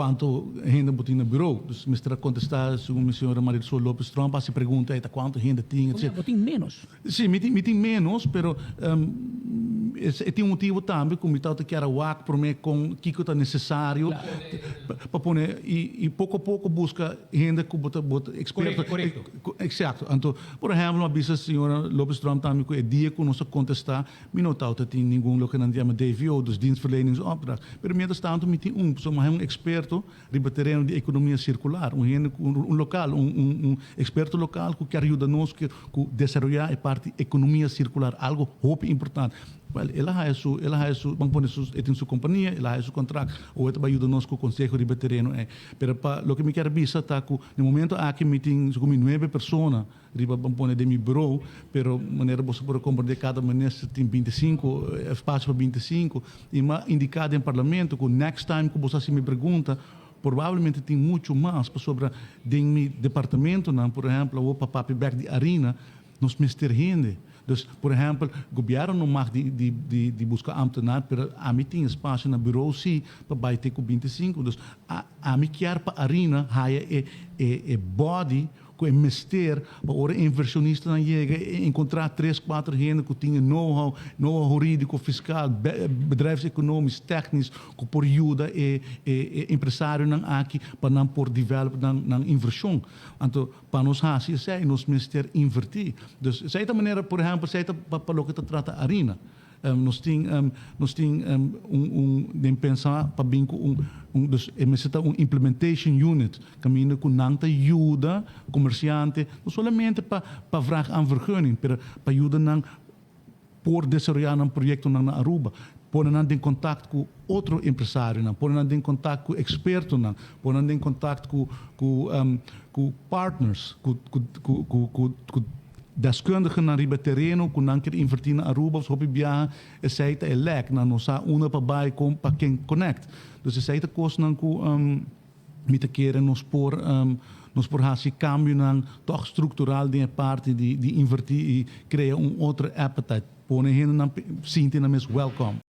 Cuanto hende bo tin na bureau? Dus mester a contesta, segun mi señora Marisol Lopez Tromp a haci pregunta ey ta cuanto hende tin, etc. Bo tin menos? Si, mi tin menos, pero e tin un motibo tambe cu mi tawata kier a wak prome con kico ta necesario pa pone y poco a poco busca hende cu bo ta experto. Exacto. Anto, por ehempel, mi a bisa señora Lopez Tromp tambe cu e dia cu nos a contesta, mi no tawata tin ningun loke nan yama DVO, dus dienstverleningsopdracht. Pero mientras tanto mi tin un, so un experto riba tereno di economia circular, un hende, un local, un experto local cu kier yuda nos cu desaroya e parti economia circular, algo hopi importante. Well, el a haya su, ban pone su, e tin su compania, el a haya su contract, of e ta yuda nos cu conseho riba tereno. Pero pa loke mi kier bisa ta cu na momento aki mi tin cu mi nuebe persona riba, ban pone, den mi bureau, pero manera bo por comprende, cada minister tin 25, espacio pa 25, y m'a indica den parlamento cu next time cu bo haci mi pregunta, probablemente tin mucho mas pasobra den mi departamento nan, por ehempel, o pa papia back di Arina, nos mester hende. Dus, por ehempel, gobierno no mag di busca ambtenaar, pero ami tin espacio na bureau si pa bay te cu 25. Dus ami kier pa Arina haya e body cu e mester pa ora inversionista nan yega encontra tres, cuater hende cu tin know-how, know-how huridico, fiscal, bedrijfseconomisch, technisch, cu por yuda e empresario nan aki pa nan por develop nan inversion. Anto, pa nos haci esey, nos mester inverti. Dus, esey ta manera, por ehempel, esey ta pa loke ta trata Arina. Nos tin un den pensa pa bin cu un, dus e mester ta un implementation unit caminda cu nan ta yuda comerciante no solamente pa vraag aan vergunning, pero pa yuda nan por desaroya nan proyecto nan na Aruba, pone nan den contacto cu otro empresario nan, pone nan den contacto cu experto nan, pone nan den contacto cu partners, cu deskundigen nan riba tereno cu nan kier inverti na Aruba. Of hopi biaha esey ta e lek nan no sa unda pa bay con pa ken connect. Dus esey ta cos nan cu mi ta kere nos por haci cambio nan toch structural den parti di inverti y crea un otro appetite, pone hende nan sinti nan mes welcome.